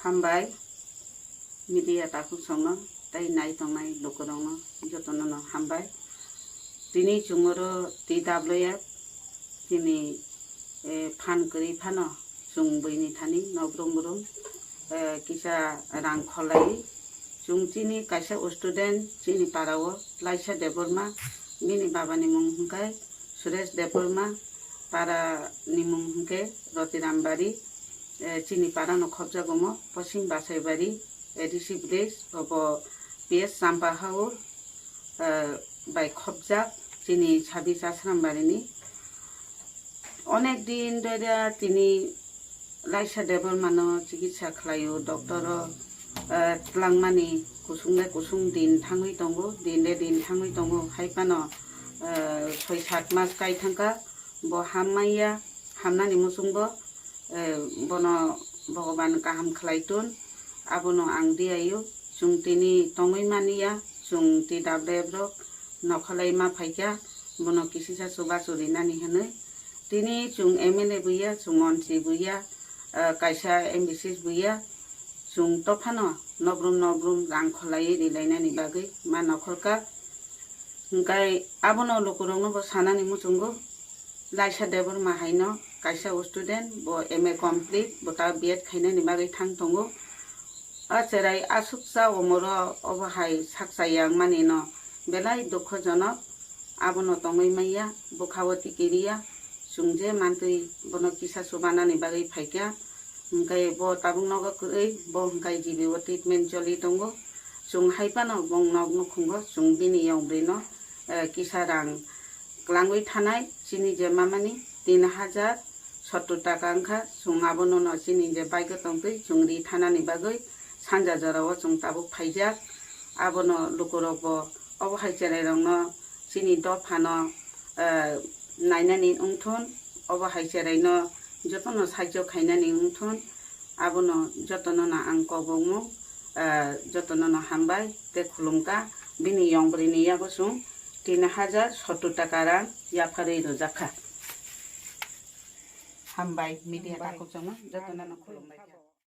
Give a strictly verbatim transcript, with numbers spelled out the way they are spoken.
Hambai, media takhuk songno tei nai tongnai lukurokno jotono no hambai. Tini chwng oro T W F chini, eh, phan kwrwi phano chwng buini thani nokrom brum, eh, kisa rang kholai. Chwng chini kaisa student chini para o Laisa Debbarma, bini baba ni mung hwnkhe Suresh Debbarma, para ni mung hwnkhe Rotiram Bari, eh, chini para no khopjak omo Poschim Basaibari, A D C village, obo P S Champa Hao, eh, bai khopjak chini Sabi Chasram Bari ni. Onek din dhoria tini Laisa Debbarma no chikitsa khlaio, doctor o, eh, twlangmani kusung de kusung din thangwi tongo, din de din thangwi tongo, hai phano, eh, soi sat mas kai thangkha, bo hammaiya, hamnani muchungbo, eh, bono Bhogoban kaham khlai tun, abono ang diyaio, chwng tini tongwi maniya, chwng T W F rok nokholai ma phaikha, bono kisisa chubachu rinani hwnwi. Tini chwng M L A buya, chwng montri buya, ah, kaisa M B C buya, chwng tophano nobrum nobrum rang kholaiwi rilainani bagwi ma nokholkha. Hwnkhe abono lukurokno bo sanani muchungo, Laisa Debbarma haino kaisa student, bo M A complete, bo ta B Ed khainani bagwi thang tongo. A cherai aswk cha omoro obo hai sak cha yang mani no belai dukhojonok. Abono tongwi manya, bwkha-o tikiriya, chwng je mantwi bono kisa chubanani bagwi phaikha, hwnkhe bo tabuk nogo kwrwi, bo hwnkhe G B o treatment choli tongo. Chwng hai phano bong nok nukhungo chwng bini yong bwrwino, eh, kisa rang kwlangwi thanai, chini je mamani tin hajar sottor taka wngkha, chwng abono no chini je bike o tongtwi chwng ri thanani bagwi sanja jorao chwng tabuk phaijak. Abono lukurok bo obo hai cherai rokno chini dophano, eh, nainani wngthun, obo hai cheraino jotono sahajyo khainani wngthun, abono jotono no ang kobokmung, eh, jotono no hambai tei khulumkha. Bini yong bwrwini yago chwng tin hajar sottor taka rang yapharwi rwjakha. Hambai, media takhuk chwngno jotono no khulumbai kha.